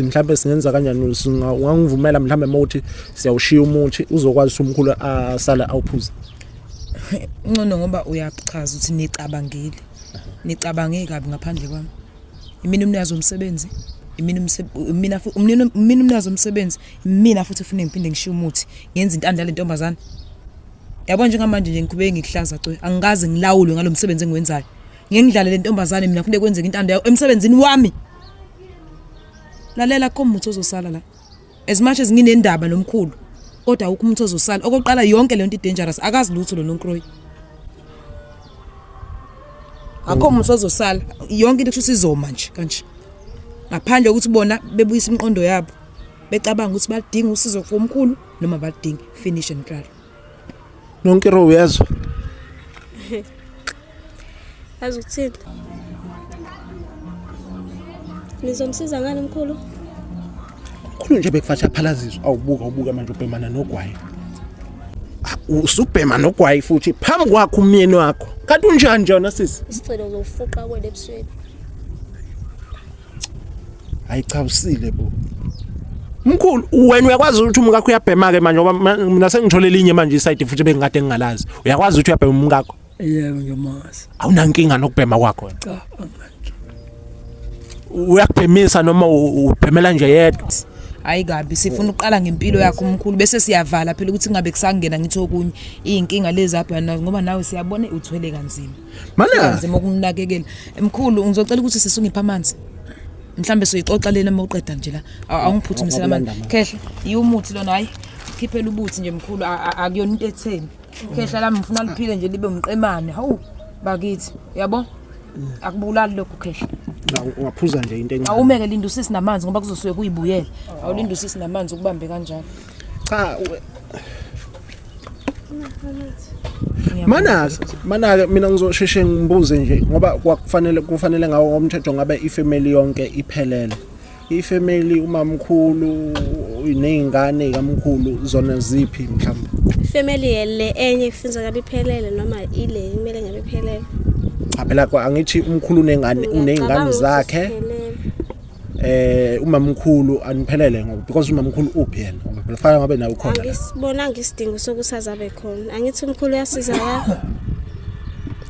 Mhlambe singenza kanjani, ungangivumela mhlambe mawuthi siyawushiya umuthi uzokwazi ukuthi umkhulu asale awuphuze? Ngcono ngoba uyachaza ukuthi nicabangile. Nicabange kabi ngaphandle kwami. Imina umnikazi womsebenzi, imina imina umnikazi womsebenzi, imina futhi ufune ngiphinde ngishiye umuthi, ngenza intando yale ntombazane. Yabo njengamanje nje ngiqhubeke ngikuhlaza cwe, angikaze ngilawulwe ngalo msebenzi engiwenzayo. Ngeke ngidlale le ntombazane mina kufuneka kwenzeke intando yayo emsebenzini wami. Lalela akukho muthi ozosala la. As much as nginendaba nomkhulu, kodwa awukho umuthi ozosala. Okokuqala yonke lento i-dangerous, akazi lutho lo Nonkroyi. Akukho muthi ozosala, yonke into kusho izoma nje kanje. Ngaphandle kokuthi bona bebuyisa imiqondo yabo, becabanga ukuthi balidinga usizo komkhulu noma balidingi, finish and klaar. Nonkero uyezwa? Azi ukuthini? Nizomsiza ngani mkhulu? Mkhulu nje bekufatsha phalaziswa awubuka ubuka manje ubhemana nogwayi. Ah, usubhema nogwayi futhi phambi kwakho umyeni wakho. Kanti unjani nje wena sisi? Isicelo uzofuqa kwele ebusweni. Hayi cha usile bo. Mkhulu wena uyakwazi ukuthi umkakho uyabhema ke manje ngoba mina sengithole elinye manje isayidi futhi bengikade ngingalazi. Uyakwazi ukuthi uyabhema umkakho? Yebo ngiyamazi. Awunankinga nokubhema kwakho wena? Cha anginankinga. Uyakubhemisa noma ubhemela nje yedwa? Hayi kabi sifuna ukuqala ngempilo yakho umkhulu bese siyavala phela ukuthi kungabe kusangena ngithi okunye izinkinga lezi abhekana nazo ngoba nawe siyabona uthwele kanzima. Mana Kanzima ukumnakekela. Mkhulu ngizocela ukuthi sisungipha amanzi. Mhlambe soyixoxa lena uma uqeda nje la. Awungiphuthumisela amanzi. Khehla, yiwumuthi lona hayi. Khiphela ubuthi nje mkhulu akuyona into etheni. Khehla lami ngifuna liphile nje libe umqemane. Hawu bakithi, uyabo? Akubulali lokhu khehla. Ungaphuza nje into encane. Awumeke linda usisi namanzi ngoba kuzosuke kuyibuyela. Awulinda usisi namanzi ukubambe kanjalo. Cha Mana mana mina ngizosheshe ngibuze nje ngoba kwakufanele kufanele ngawo ngomthetho ngabe ifamily yonke iphelele. Ifamily umamkhulu nezingane kamkhulu zona ziphi mhlawumbe? Ifamily le enye kufunza ngabe iphelele noma ile kumele ngabe iphelele. Cha phela angithi umkhulu unengane unezingane zakhe. Umamkhulu aniphelele ngoba because umamkhulu uphi yena ngoba phela kufanele ngabe nawe ukhona la. Angisibonanga isidingo sokuthi azabe khona. Angithi umkhulu uyasizakala.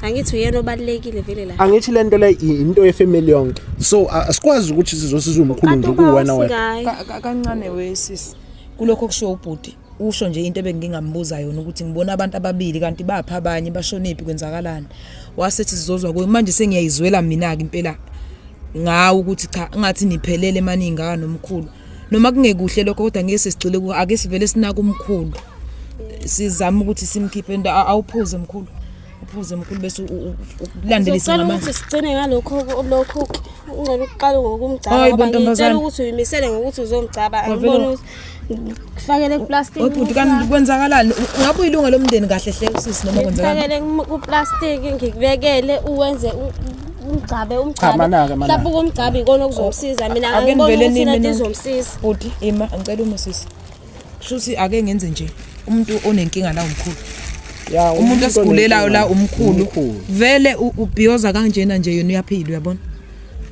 Angithi uyena obalulekile vele la. Angithi lento le into yefamily yonke so asikwazi ukuthi sizosiza umkhulu nje kuwena wena. Kancane wesisi kulokho okushiwo ubhuti usho nje into ebengingambuza yona ukuthi ngibona abantu ababili kanti bapha abanye bashonephi kwenzakalani wasethi sizozwa kuye manje sengiyayizwela mina-ke impela ngawo ukuthi cha ngathi niphelele maningi nomkhulu noma kungekuhle lokho kodwa ngeke sesigxile ku ake sivele sinake umkhulu sizame ukuthi simkhiphe into awuphuze mkhulu uphuze mkhulu bese ulandelise ngamandla ukuthi sigcine ngalokho lokho ungcono ukuqala ngokumgcaba ngoba ngitshela ukuthi uyimisele ngokuthi uzomgcaba angiboni ukuthi ngikufakele kuplastic bhuti kanti kwenzakalani ungabe uyilunga lomndeni kahle hle usisi noma kwenzakalani ngikufakele kuplastic ngikubekele uwenze umgcabe umgcabe mhlawumbe ukumgcaba ikona okuzomsiza mina angiboni ukuthi into izomsiza bhuti ima ngicela uma sisi shuthi ake ngenze nje umuntu onenkinga la umkhulu Ya umuntu osigulelayo la umkhulu vele ubhiyoza kanjena nje yena uyaphila uyabona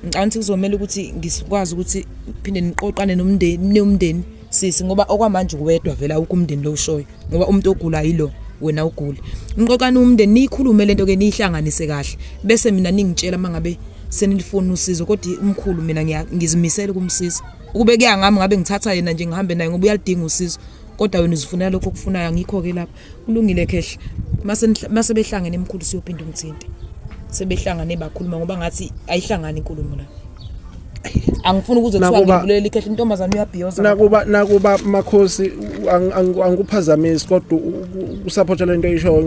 ngicabanga ukuthi kuzomela ukuthi ngisikwazi ukuthi phinde niqoqane nomndeni nomndeni sisi ngoba okwamanje uwedwa vele awukho umndeni lo ushoyo ngoba umuntu ogula yilo wena ugule niqoqane umndeni niyikhulume lento ke niyihlanganise kahle bese mina ningitshela mangabe senilifuna usizo kodwa umkhulu mina ngizimisele ukumsiza ukube kuya ngami ngabe ngithatha yena nje ngihambe naye ngoba uyalidinga usizo kodwa wena uzifunela lokho okufunayo angikho ke lapha kulungile khehla mase mase behlangene emkhulu siyophinda umthinte sebehlangane bakhuluma ngoba ngathi ayihlangani inkulumo la angifuni ukuze kuthiwa ngivulela ikhehla intombazane uyabhiyoza nakuba makhosi angikuphazamisi kodwa usupport lento oyishoyo.